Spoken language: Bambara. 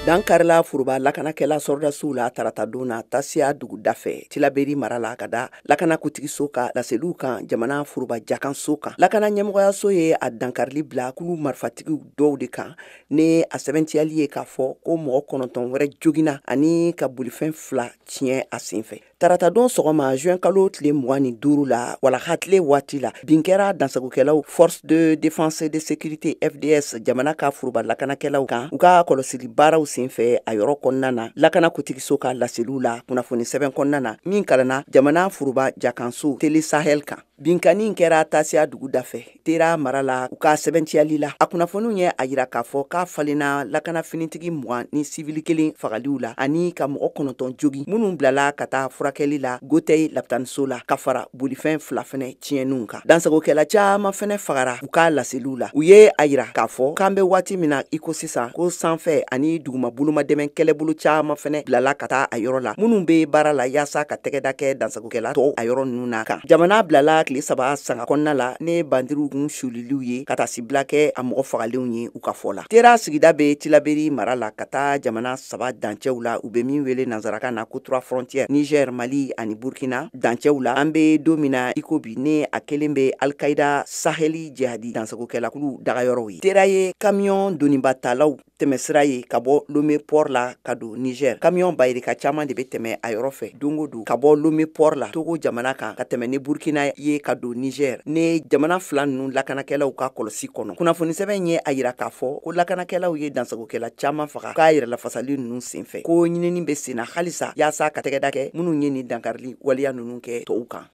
Dankarila foroba lakanakɛla sɔrɔdasiw la taratadon na Tasiya duguda fɛ Tilaberi mara la ka da lakanakutigiso ka laseliw kan jamana foroba jakanso kan. Lakana ɲɛmɔgɔyaso ye a dankarili bila kulu marifatigiw dɔw de kan ni a sɛbɛntiyali ye k'a fɔ ko mɔgɔ 9 wɛrɛ joginna ani ka bolifɛn 2 tiɲɛ a senfɛ. Taratadon sɔgɔma juin kalo tile 25 la walahatile waati la, bin kɛra dansagokɛlaw force de défense de sécurité FDS jamana ka foroba lakanakɛlaw kan u ka kɔlɔsili baaraw senfɛ a yɔrɔ kɔnɔna na. Lakana kutigiso ka laseliw la kunnafoni sɛbɛn kɔnɔna na min kalanna jamana foroba jakanso Tele Sahel kan. Binkanni kɛra Tasiya dugu dafɛ Tera mara la u ka sɛbɛntiyali la. A kunnafoniw ye a jira k'a fɔ k'a falenna lakana finitigi 20 ni sivili kelen fagaliw la ani ka mɔgɔ 9 jogin minnu bilala ka taa furakɛli la Gotɛyi lapitaniso la ka fara bolifɛn 2 fɛnɛ tiɲɛniw kan. Dansagokɛla caman fɛnɛ fagara u ka laseliw la. U ye a jira k'a fɔ k'an bɛ waati min na iko sisan ko sanfɛ ani duguma bolomadɛmɛ kɛlɛbolo caman fɛnɛ bilala ka taa a yɔrɔ la minnu bɛ baara la yaasa ka tɛgɛda kɛ dansagokɛla tɔw a yɔrɔ ninnu na kan. Jamana bilala tile 3 sanga kɔnɔna la ne bandiriw kun suliliw ye ka taa sibila kɛ a mɔgɔ fagalenw ye u ka fɔ la. Tera sigida bɛ Tilaberi mara la ka taa jamana 3 dancɛw la u bɛ min wele nansarakan na ko 3 frontières Niger, Mali ani Burkina dancɛw la. An bɛ don min na iko bi ne a kelen bɛ Alkaïda Saheli jihadi dansagokɛlakulu dagayɔrɔw ye. Tera ye camion donibatalaw tɛmɛsira ye ka bɔ Lome port la ka don Niger. Camion bayirika caman de bɛ tɛmɛ a yɔrɔ fɛ don o don ka bɔ Lome port la Togo jamana kan ka tɛmɛ ni Burkina ye ka don Niger. Ne jamana 2 ninnu lakanakɛlaw ka kɔlɔsi kɔnɔ. Kunnafoni sɛbɛn ye a jira k'a fɔ ko lakanakɛlaw ye dansagokɛla caman faga k'a yɛrɛ lafasali ninnu senfɛ. Ko ɲinini bɛ senna halisa yaasa ka tɛgɛda kɛ minnu ye nin dankarili waleya ninnu kɛ tɔw kan.